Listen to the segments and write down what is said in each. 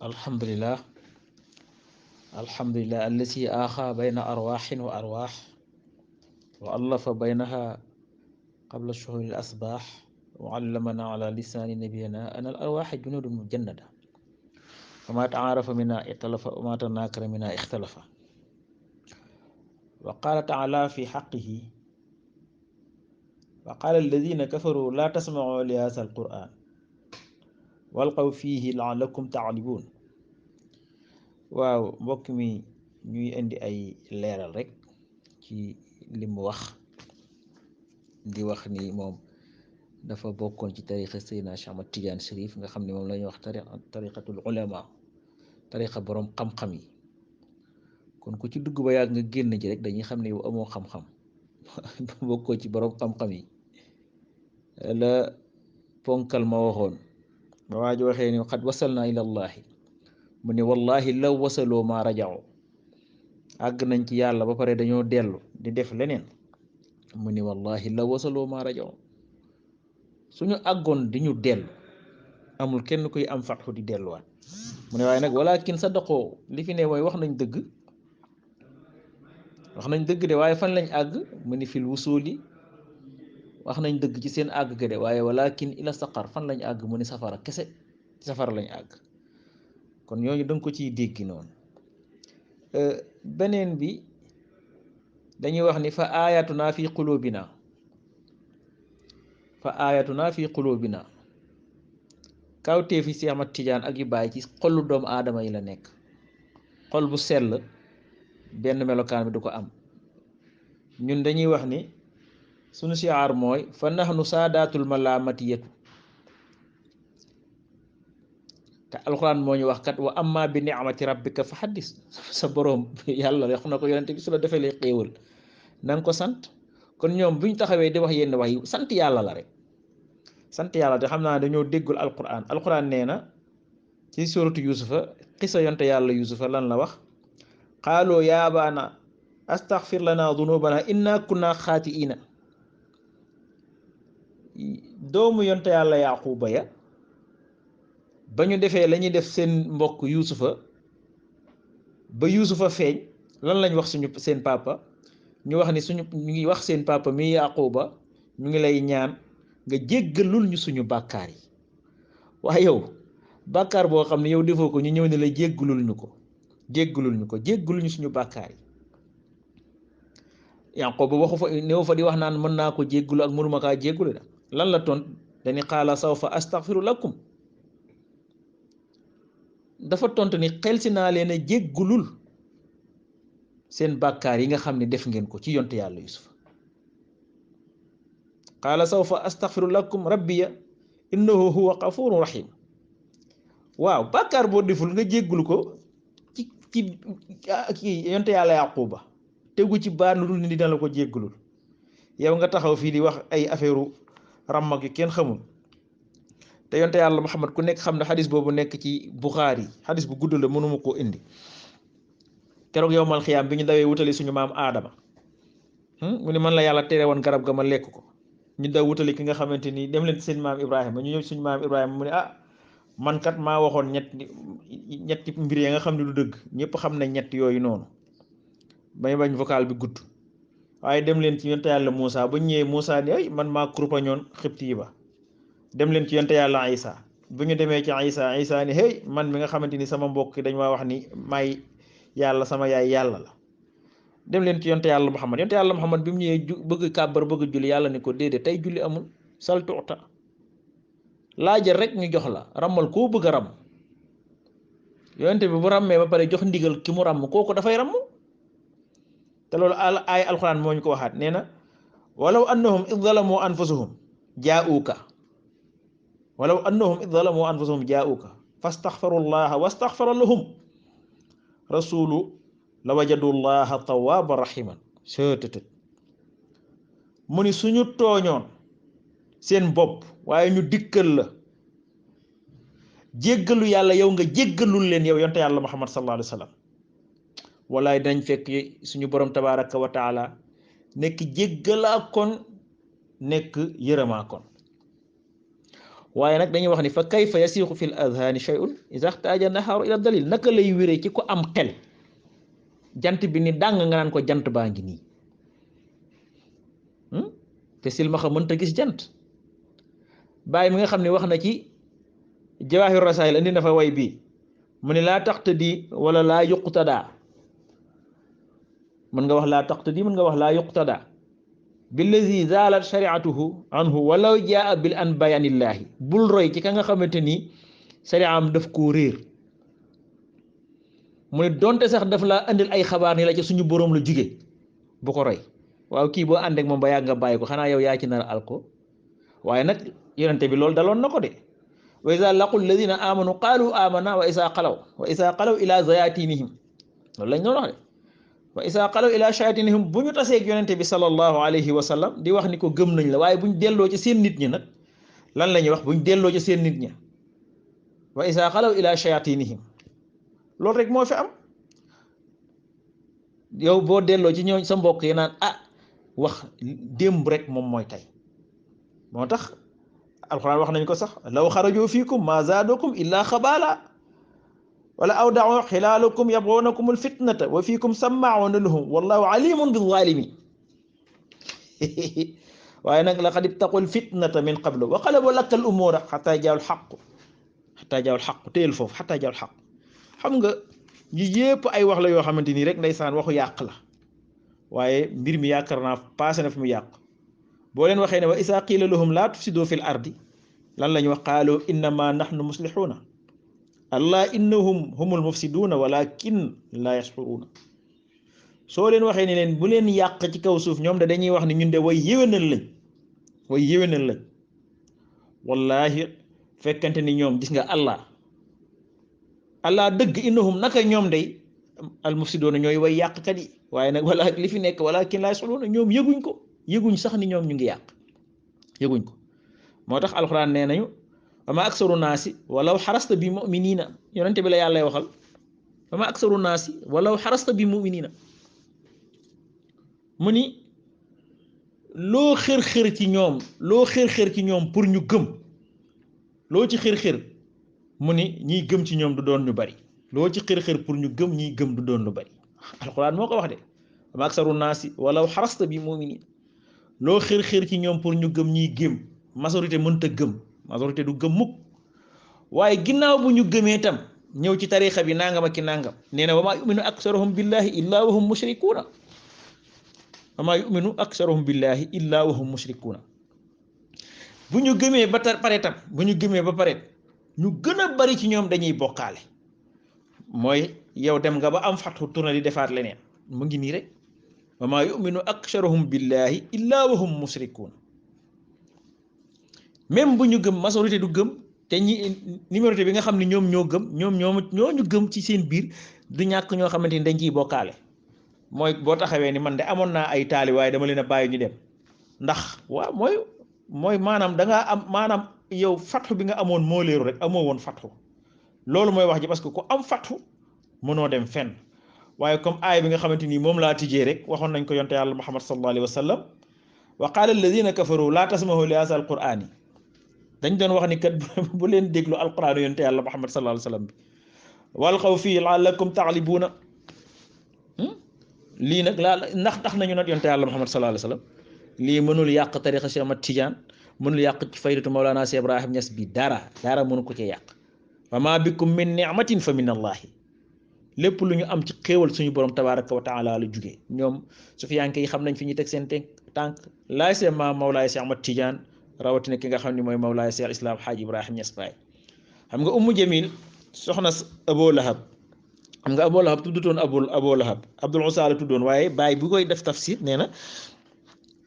alhamdulillah alhamdulillah allati aaxa bayna arwaaxin wa arwaax wa allafa baynaha qabla shuhuri al asbaax wa allamana ala lisaani nabiyina an al arwaaxa junudun mujannada fama taarafa minha ixtalafa wa ma tanakara minha ixtalafa wa qaala taala fi xaqihi wa qaala alladina kafaru laa tasmacuu li haza al quran walqaw fiihi laalakum taglibuun. waaw mbokk mi ñuy indi ay leeral rek ci li mu wax di wax ni moom dafa bokkoon ci tariqa Seydina Cheikh Ahmad Tidiane Chérif nga xam ne moom la ñuy wax tariqatul ulama tariqa boroom xam-xam yi. kon ku ci dugg ba yàgg nga génn ci rek dañuy xam ne yow amoo xam-xam bokkoo ci boroom xam-xam yi. la ponkal ma waxoon ba waa ji waxee ni xad wasalna ilallahi mu ne wallahi law wasaloo ma rajao àgg nañ ci yàlla ba pare dañoo dellu di def leneen mu ne wallahi law wasaloo ma rajao suñu àggoon di ñu dellu amul kenn kuy am fatxu di delluwaat mu ne waaye nag walakin sadaqoo li fi ne mooy wax nañ dëgg de waaye fan lañ àgg mu ne fil wusuli wax nañ dëgg ci seen àgg ga de waaye walakin ila saqar fan lañ àgg mu ne safara kese safara lañ àgg. kon ñooñu danga ko ciy déggi noonu. beneen bi dañuy wax ni fa aayatuna fi qulubina kawtee fi Seex Ahmad Tijaan ak yu bàyyi ci xolu doomu aadama yi la nekk. xol bu sell benn melokaan bi du ko am. ñun dañuy wax ni sunu siyaar mooy fa nahnu saadaatul malaamatiyatu te alxuraan moo ñu wax kat wa amma bi ni'mati rabbika fa xaddis sa boroom yàlla wax na ko yonente bi su la defee lay xéewal na nga ko sant. kon ñoom buñ taxawee di wax yenn wax yi sant yàlla la rek sant yàlla te xam naa dañoo déggul alxuraan nee na ci suratu yusufa xisa yonte yàlla yusufa lan la wax qaaloo yaa abaana astaghfir lana dunubana inna kunna xaatiina. doomu yonte yàlla yaquba ya ba ñu defee la ñuy def seen mbokk yuusufa ba yuusufa feeñ lan lañ wax seen papa ñu wax ni ñu ngi wax seen papa mi yaquba ñu ngi lay ñaan nga jéggalul ñu suñu bàkkaar yi. waaye yow bàkkaar boo xam ne yow defoo ko ñu ñëw ne la jéggalul ñu suñu bàkkaar yi. yaquba waxu fa néew fa di wax naan mën naa ko jéggalu ak mënuma kaa jéggalu da lan la tont dañu qaala sawfa astaghfiru lakum dafa tontu ni xel si naa leen a jéggulul seen bàkkaar yi nga xam ne def ngeen ko ci yonte yàlla yusufa. qaala sawfa astaghfiru lakum rabbiya innahu huwa ghafurun rahim. waaw bàkkaar boo deful nga jéggul ko ci yonte yàlla yaquba tegu ci baar lu dul ni dina la ko jéggulul yow nga taxaw fii di wax ay affaire ramma gi kenn xamul. te yonte yàlla Muhammad ku nekk xam ne xadis boobu nekk ci Buxaari xadis bu gudd la mënuma koo indi. keroog yowmal xiyaam bi ñu dawee wutali suñu maam Aadama mu ne man la yàlla tere woon garab ga ma lekk ko ñu daw wutali ki nga xamante ni dem leen ci seen maam Ibrahima ñu ñëw suñu maam Ibrahima mu ne man kat maa waxoon ñetti mbir ya nga xam ne du dëgg ñëpp xam nañ ñett yooyu noonu may bañ vocal bi gudd. waaye dem leen ci yonte yàlla Moussa ba ñëwee Moussa ni ay man maa kurpañoon xibti yi ba. dem leen ci yonte yàlla Isa bu ñu demee ci Isa ni hey man mi nga xamante ni sama mbokk dañ maa wax ni may yàlla sama yaay yàlla la. dem leen ci yonte yàlla Muhammad bi mu ñëwee bëgg kàbbar bëgg julli yàlla ni ko déedéet tey julli amul sal tuuta laajal rek ñu jox la rammal koo bëgg a ram yonte bi bu rammee ba pare jox ndigal ki mu ramm kooku dafay ramm. te loolu ay alxuraan moo ñu ko waxaat nee na walaw annahum id zalamu anfusahum jaa'uuka fastaxfarullaha wastaxfara lahum rasulu la wajadullaha tawwaban rahiman. mu ni suñu tooñoon seen bopp waaye ñu dikkal la jéggalu yàlla yow nga jéggalul leen yow yonte yàlla Muhammad sallallahu alayhi wa sallam walaay dinañ fekk suñu borom tabaraka wa taala nekk jéggalaa kon nekk yërëmaa kon. waaye nag dañuy wax ni fa kayfa yasiixu fi l adhaani shay'un iza xtaaja nahaaru ila dalil naka lay wéree ci ko am xel jant bi ni dàng nga naan ko jant baa ngi nii te silmaxa mënta gis jant bàyyi mi nga xam ne wax na ci jawaahir rasaayil indi na fa way bii mu ne laa taqtadi wala laa yuqtada mën nga wax laa taqtadi mën nga wax laa yuqtada billazi zaalat shariatuhu anhu walaw jaa bil an bayanillaahi bul roy ci ka nga xamante ni shariam daf koo réer mu ne donte sax daf laa andil ay xabaar ni la ci suñu boroom la jóge bu ko roy waaw kii boo àndeek moom ba yàgg nga bàyyi ko xanaa yow yaa ci nar a alko waaye nag yonente bi loolu daloon na ko de wa iza laqul ladina amanu qaalu amana wa isa xalaw ila zayatinihim loolu lañ doon wax de wa isa xalaw ila shayatinihim bu ñu taseeg yonente bi sallallahu alayhi wa sallam di wax ni ko gëm nañ la waaye buñ delloo ci seen nit ñi nag lan la ñuy wax buñ delloo ci seen nit ñi wa isa xalaw ila shayatinihim loolu rek moo fi am yow boo delloo ci ñooñ sa mbokk yi naan wax démb rek moom mooy tey moo tax alxuraan wax nañ ko sax law xarajoo fiikum ma zaadukum illa xabaala wala awda'u xilaalakum yabghunakum alfitnata wa fiikum sammaa'una lahum wallahu alimun bizzalimin waaye nag laqad ittaqul fitnata min qablu wa qalabu laka al umuura xataa jaawul xaq téyel foofu xataa jaawul xaq xam nga yi yépp ay wax la yoo xamante nii rek ndeysaan waxu yàq la waaye mbir mi yaakaar naa passé na fi mu yàq boo leen waxee ne wa isaa qiila lahum laa tufsidoo fil ardi lan la ñu wax qaalu innama nahnu muslixuuna allah innahum humul mufsiduuna walakin laa yashcuruuna soo leen waxee ne leen bu leen yàq ci kaw suuf ñoom de dañuy wax ne ñun de way yéwénal lañ wallahi fekkante ni ñoom gis nga allah dëgg innahum naka ñoom day al mufsiduuna ñooy way yàqkat yi waaye nag wala li fi nekk walakin laa yashcuruuna ñoom yëguñ sax ni ñoom ñu ngi yàq yëguñ ko moo tax alxuraan nee nañu wa ma aksaru naasi walaw xarasta bi muminina yonente bi la yàlla waxal wa ma aksaru naasi walaw xarasta bi muminina mu ni loo xër-xër ci ñoom pour ñu gëm loo ci xër-xër mu ni ñiy gëm ci ñoom du doon ñu bari loo ci xër-xër pour ñu gëm ñiy gëm du doon lu bari alxuraan moo ko wax de wa ma aksaru naasi walaw xarasta bi muminina loo xër-xër ci ñoom pour ñu gëm ñiy gëm majorité mënta gëm majorité du gëm mukk waaye ginnaaw bu ñu gëmee tam ñëw ci tarixa bi nangam ak ki nangam nee na wa maa yuminu aksaruhum billahi illa wa hum mushrikuuna wa maa yuminu aksaruhum billahi illa wa hum mushrikuuna bu ñu gëmee ba pare tam ñu gën a bari ci ñoom dañuy bokkaale mooy yow dem nga ba am fatxu tourné di defaat leneen mu ngi nii rek wa maa yuminu aksaruhum billahi illa wa hum mushrikuuna même bu ñu gëm majorité du gëm te ñi minorité bi nga xam ne ñoom ñu gëm ci seen biir du ñàkk ñoo xamante ni dañ ciy bokkaale mooy boo taxawee ni man de amoon naa ay taali waaye dama leen a bàyyi ñu dem ndax waaw mooy maanaam dangaa am maanaam yow fatxu bi nga amoon moo leeru rek amoo woon fatxu loolu mooy wax ji parce que ku am fatxu mënoo dem fenn waaye comme aay bi nga xamante ni moom laa tijjee rek waxoon nañ ko yonte yàlla Muhammad sallallahu alayhi wa sallam wa qaala alladina kafaru laa tasmahu li haazal qur'aani dañ doon wax ni kat bu leen déglu alquran yonte yàlla Muhammad sallallahu alayhi wa sallam bi walqaw fii la'allakum taglibuuna lii nag ndax tax nañu nag yonte yàlla Muhammad sallallahu alayhi wa sallam lii mënul yàq tariqa Cheikh Ahmad Tidiane mënul yàq ci faydatu Mawlana Cheikh Ibrahim Niass bi dara mënu ko cee yàq wa ma bikum min ni'matin fa min allahi lépp lu ñu am ci xéewal suñu borom tabaraka wa taala la jugee ñoom sufiyanke yi xam nañ fi ñu teg seen tànk laay seen maam Mawlaay Cheikh Ahmad Tidiane rawatina ki nga xam ne mooy Mawlaay Cheikh Islam Hadj Ibrahim Niass Baye xam nga Ummu Jamil soxna Abu Lahab xam nga Abu Lahab tuddutoon Abu Lahab Abdul Usa la tuddoon waaye Baye bu koy def tafsir nee na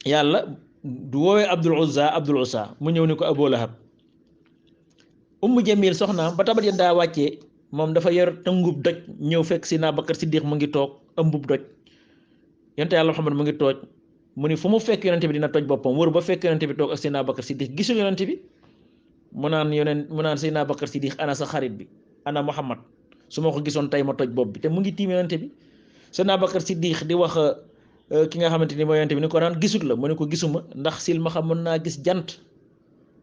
yàlla du woowee Abdul Usa mu ñëw ni ko Abu Lahab Ummu Jamil soxnaam ba tabat yéen daa wàccee moom dafa yor tëngub doj ñëw fekk si naa Bakar Siddiq mu ngi toog ëmbub doj yonte yàlla Muhammad mu ngi toog mu ni fu mu fekk yonente bi dina toj boppam wër ba fekk yonente bi toog ak Seydina Bakar Siddiq gisul yonente bi mu naan Seydina Bakar Siddiq ana sa xarit bi ana Muhammad su ma ko gisoon tey ma toj bopp bi te mu ngi tiim yonente bi Seydina Bakar Siddiq di wax ki nga xamante ni mooy yonente bi ni ko naan gisut la mu ne ko gisuma ndax silmaxa mën naa gis jant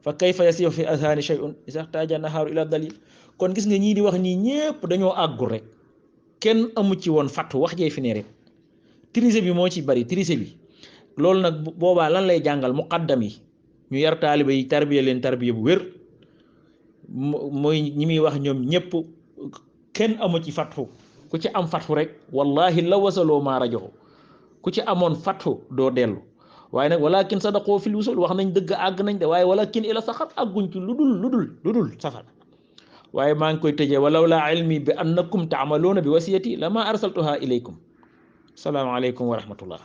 fa kayfa yasihu fi azhani shay'un isa ihtaja nahaaru ila dalil kon gis nga ñii di wax nii ñépp dañoo àggul rek kenn amu ci woon fattu wax jee fi ne rek triche bi moo ci bari triche bi loolu nag boobaa lan lay jàngal muqaddam yi ñu yar taaliba yi tarbiya leen tarbiya bu wér mooy ñi muy wax ñoom ñépp kenn amu ci fattu ku ci am fattu rek wallahi la wasaloo maa rajoxo ku ci amoon fattu doo dellu waaye nag walakin sadaqoo fil wusul wax nañ dëgg àgg nañ de waaye walakin ila saxar àgguñ ci lu dul safar waaye maa ngi koy tëjee walaw laa ilmi bi annakum taamaluuna bi wasiyati lama arsaltuha ilaykum salaamaaleykum wa rahmatullah